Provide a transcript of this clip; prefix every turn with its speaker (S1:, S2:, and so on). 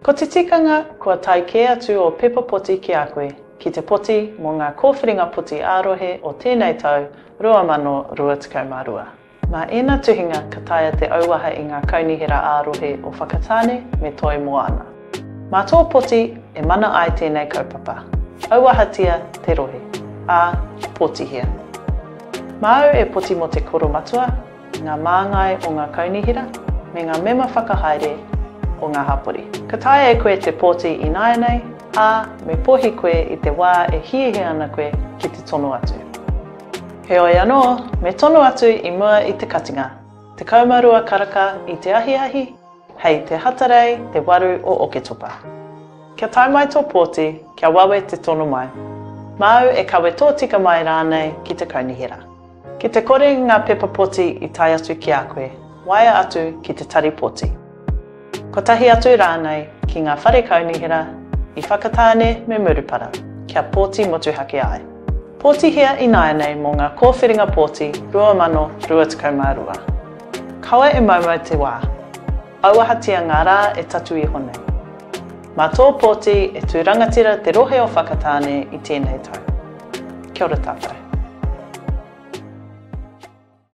S1: Ko te tikanga kua tae kē atu ō pepa poti ki a koe, ki te poti mō ngā kōwhiringa poti ā-rohe o tēnei tau 2022. Mā ēnā tuhinga ka taea te auaha i ngā kaunihera ā-rohe o Whakatāne me Toi Moana. Mā tō poti e mana ai tēnei kaupapa. Auahatia te rohe, ā, pōtihia. Māu e poti mō te koromatua, ngā māngai o ngā kaunihera me ngā mema whakahaere o ngā hapori. Ka taea e koe te pōti ināianei, ā, me pōhi koe i te wā e hiahia ana koe ki te tono atu. Heoi anō, me tono atu i mua i te katinga, 12 karaka i te ahiahi, hei te Hatarei te 8 o Oketopa. Kia tae mai tō pōti, kia wawe te tono mai. Māu e kawe tōtika mai rānei ki te kaunihera. Ki te kore ngā pepa poti i tae atu ki a koe, waea atu ki te tari poti. Kotahi atu rānei ki ngā whare kaunihera i Whakatāne me Murupara, kia pōti motuhake ai. Pōtihia ināianei mō ngā kōwhiringa pōti 2022. Kaua e moumou te wā. Auahatia ngā rā e tatu iho nei. Mā tō pōti e tū rangatira te rohe o Whakatāne i tēnei tau. Kia ora tātou.